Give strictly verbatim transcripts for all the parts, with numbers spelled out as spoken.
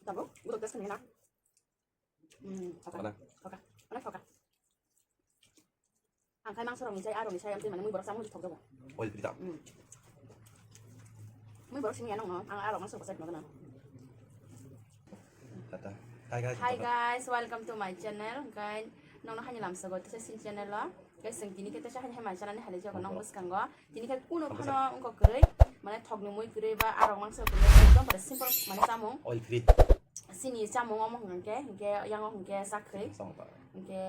Tabuk, guruk test ni na. Hmm, thoka. Mana? Thoka. Mana thoka. Ang khai mangso rok ni sai, aro ni sai, amtwi mane mui borok chamung thok jago. Oil free ta. Hmm. Mui borok simi anong no, ang aro mangso rok sai no. Tata. Hi guys. Hi guys, welcome to my channel. Guys, nong no hani lamsa go, tisa sin channel lo. Guys, sing kini kete sa hani hai my channel ni hali jago nong bwskango. Tini khe kuno phano wngkha kwrwi, mane thokni mui kwrwi ba arok mangsa kwrwi, ekdom bare simple mane chamung. Oil free. Sini chamung omo hwnkha khe, hwnkhe yang o hwnkhe chakhwi. Samung ta. Hwnkhe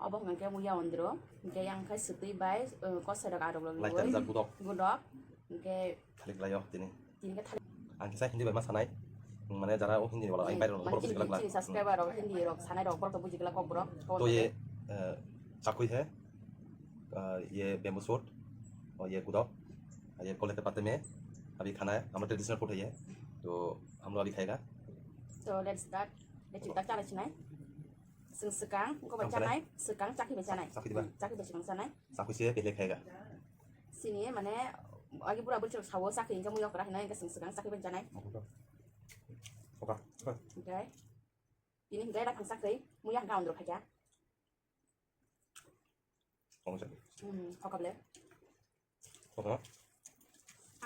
obo hwnkha khe muya ondro, hwnkhe yang khai swtwi bai, uh, kosoi rok arok rok lighter rwi. Jar gudok. Gudok. Hwnkhe thalik laio tini. Tini khe thalik. Ang kisa Hindi bai ma sanai. Mane jara o Hindi wala, ang bai rok, mane borok tini, buji glak la. Tini subscriber rok Hindi rok sanai rok, borok to buji glak kok borok. To ye, eh, chakhwi hai. अ, ये bamboo shoot और ये गुदक, ये कोले के पत्ते में अभी खाना है, हम लोग ट्रेडिशनल फूड है ये, तो हम लोग अभी खाएगा। So let's start. Let's start. Chana chinai. Sing sekang, ko ba chanai, sekang chakhi ba chanai. Chakhi ba. Chakhi ba sekang chanai. Chakhi se pehle khayega. Sini mane agi pura bulchok sawo chakhi inga muyok ra hinai inga sing sekang chakhi ba chanai. Okay. Okay. Ini hinga ra thang chakhi, muyok ga ondro khaja. Tong se. Hmm, hokable. Tong se.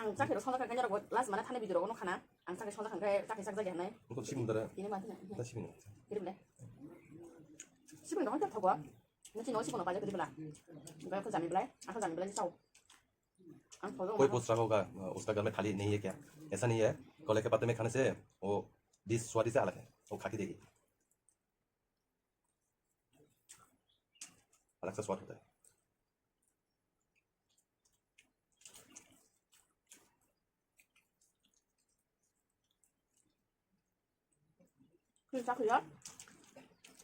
Ang chakhi rok songjak kha, kanya rok last mana thani video rok no khana. Ang chakhi songjak kha, chakhi sak jagi hanai. Nukho sibung dara. Ini mati na. Ta sibung. Kiri bole. Sibung dong ta thogo. Nasi no sibung no baja kiri bela. Bai ko jami belai, asa jami belai chao. Ang thogo. कोई पूछ रहा होगा, उसका घर में थाली नहीं है क्या? ऐसा नहीं है। कोले के पत्ते में खाने से वो डिश स्वाद ही से अलग है। वो खा के देखिए। अलग सा स्वाद होता है। Ini tak ya?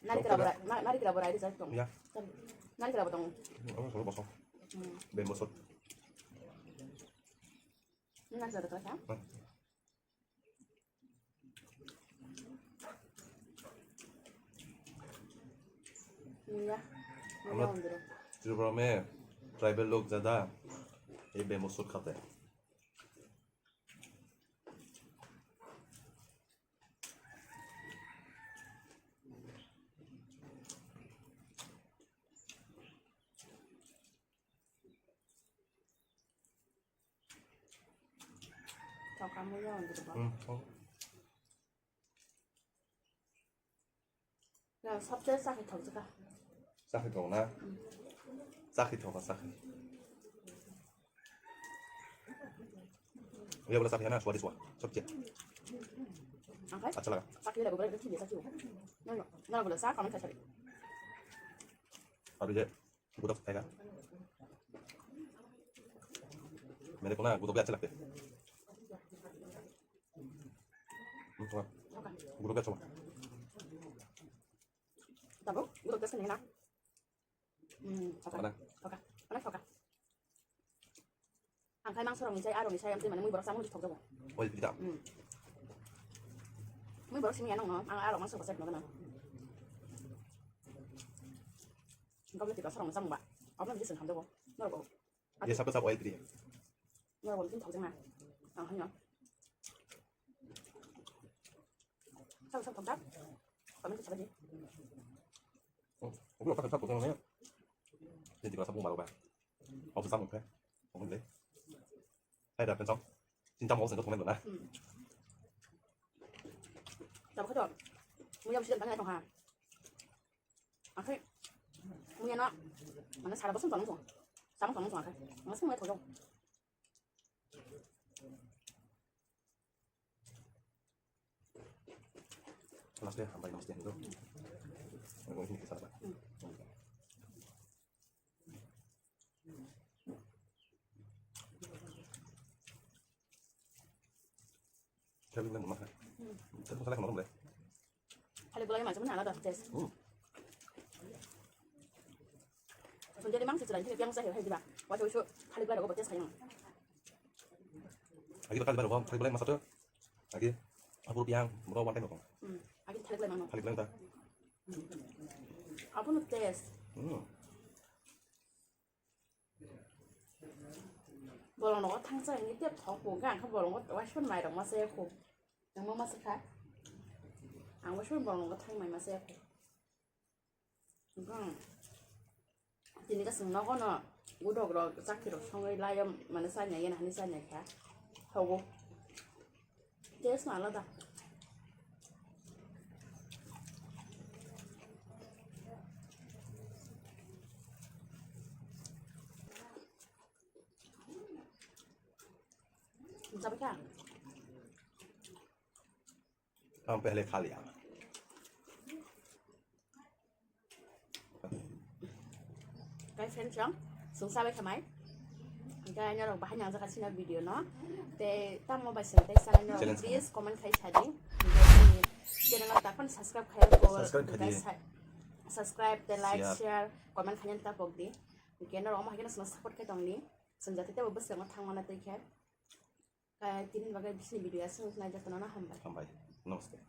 Nari kira berai, nari kira berai di situ. Ya. Nari kira betong. Ini apa solo bosong? Hmm. Bamboo shoot. Ini nari kira betong ya? Hmm. हम लोग त्रिपुरा में ट्राइबल लोग ज़्यादा ये बेम्बू शूट खाते हैं। Thok kamu ya, gitu, Bang. Hmm, thok. Ya, sabse sakhe thok jaka. Sakhe thok na? Hmm. Sakhe thok, sakhe. ये वाला साथ है ना, स्वादिष्ट हुआ, सबसे। Angkai? अच्छा लगा। Sakhe la bubra kiti sakhe. No, no, no, bula sa kaman kasari. अभी ये गुदक खाएगा। मेरे को ना गुदक भी अच्छे लगते हैं। हम्म, थोड़ा गुदक भी अच्छा हुआ। Tabo, guruk das ni na. Hmm, thoka. Mana? Thoka. Mana thoka? Ang khai mangso rok ni sai, aro ni sai, amtwi mane mui borok chamung thok jago. Oil free ta. Hmm. Mui borok simi anong no, ang aro mangso ko set no gana. Gabla tiba sorong chamung ba. Abla ni sen hamdo bo. Norok bo. ये सब का सब oil free है। Norok bo tin thok jang na. Ang hanya. Sab sab thok jak. Kami tu sabaji. Oh, oke, oke, sab thok jang na. Jadi kalau sab mau malu ba. Oke, sab oke. Oke deh. Hai dah, kencang. Cinta mau sentuh komen mana? Hmm. Tabuk khe to. Muya bisi tangkha tongkha. Akhe muya no. Mane sara bosong tong tong. Samung tong tong akhe. Mane sung mai thojong. Namaste, hambai namaste hindu. Namaste, namaste. Thalik belai nangma kha. Thalik belai nangma kha. Thalik belai mansa mana alada taste. Hmm. Sundeli mang sisi lain thalik yang saya hai diba. Wajo isu thalik belai rogo taste kayang. Agi bakal belai rogo thalik belai masa tu. Agi abu piang bro one time rogo. Hmm. Agi thalik belai mang. Thalik belai ta. Abu no taste. Hmm. Bolong nogo thangsa hini tep thok bo, hwnkhe ang khe bolongo waisa mairok masa ya kho. Nangma masa kha. Ang bo soi bolongo thang mai masa ya. Tini ka sung nogo no udok rok chakti rok songwi layo mane chanya yena hani chanya kha. Hogo. Taste no alada. Jabai kha. हम पहले खा लिया। Guys, friends, song sung sabai khamai. Guys, norok bahai nang jaka sina video no. Te tamo bai sung te sana norok Challenge please comment khai sadi. Channel ta pon subscribe khai ko. Subscribe khai di. Subscribe te like Share. Share comment khai ta pok di. Ke norok ma hakena sung support khai tong di. Sung jate te bo bwskango thang mana tei khe. Kaya tini bagwi bisni video aswk nai jotono no hambai. Hambai. Namaste.